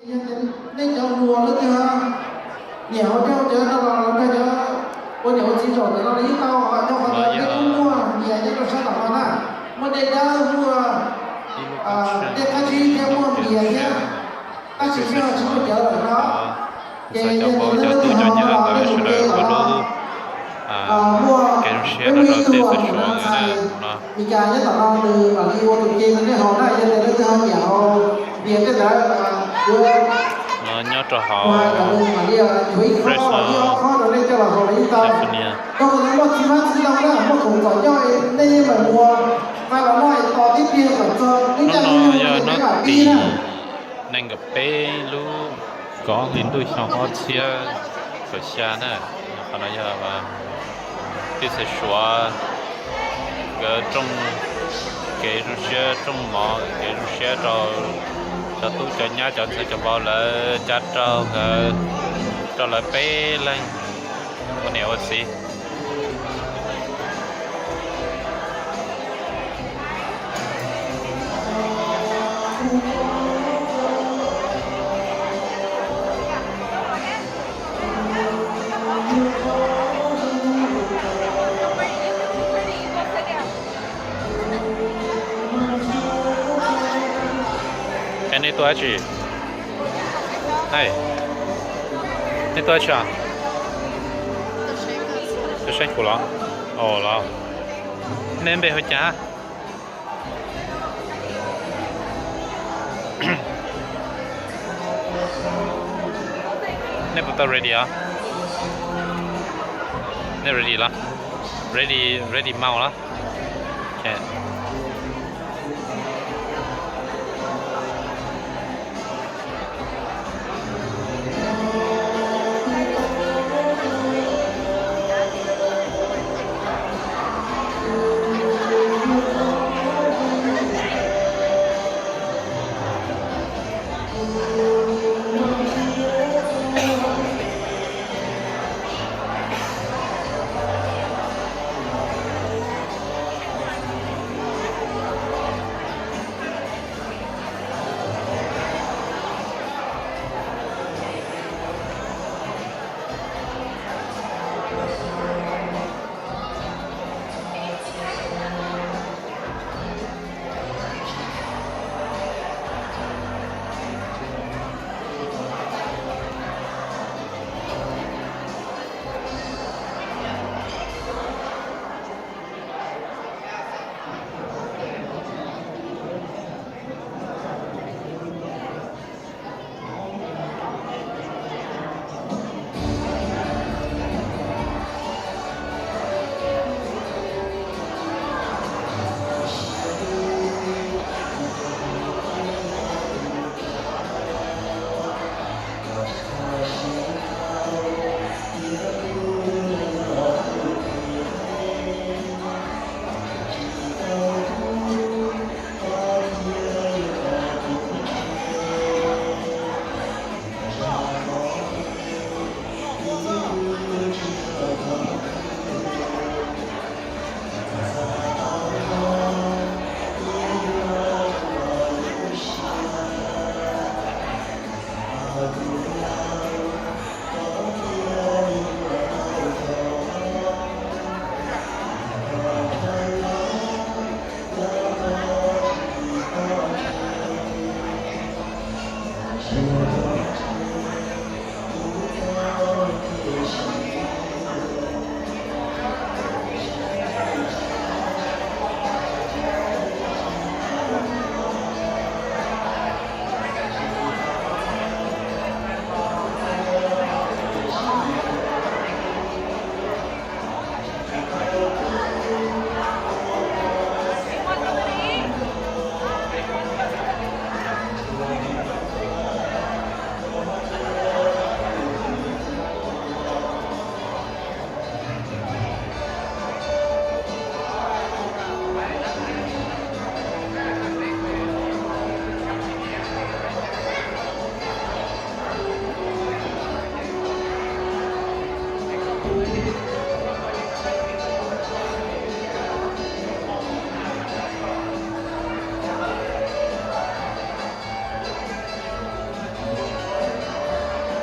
Nej cov hluas leej twg nyiam hauv cov no los nrog cov ua niam ua txiv zaum ntawm no los yeej tau, rau qhov tias nej kuj muaj nyias nyob rau sab tom no na. Muaj dej dawb, muaj dej qab zib thiab muaj npias thiab, tab sis sij hawm tsis muaj cawv lawm no. Ces yog tias leej twg ho los nej mus de los muaj peb muaj ib tug hluas ntawm no txhais Meskas nyob tom no nws mam li ua tus ce rau nej haus na. Yog tias leej twg ho nyiam haus npias tej ntawd yuav nyob rau hauv Fresno, California. Rau qhov muaj txiv hmab txiv ntoo na, muaj khoom txom nyem nej yeej meem mus txais los noj es tos tib pliag kom txog lub caij nyoog yog hnub tim nees nkaum peb lub kaum hli ntuj xyoo ob txhiab kaum xya na. Qhov no yog tij Xais Suav nkawd rooj, kev zoo siab rooj mov, kev zoo siab rau cov tub cov nyab cov ntxhais cov vauv lawv cav rau nkawd, rau lawv peb leeg ua niam ua txiv. Es nej tuaj dab tsi? Hais, nej tuaj dab tsi os? Tuaj saib kuv los? Ua los, nej npe hu cas? Nej puas tau ready os? Nej ready los? Ready, ready mau los?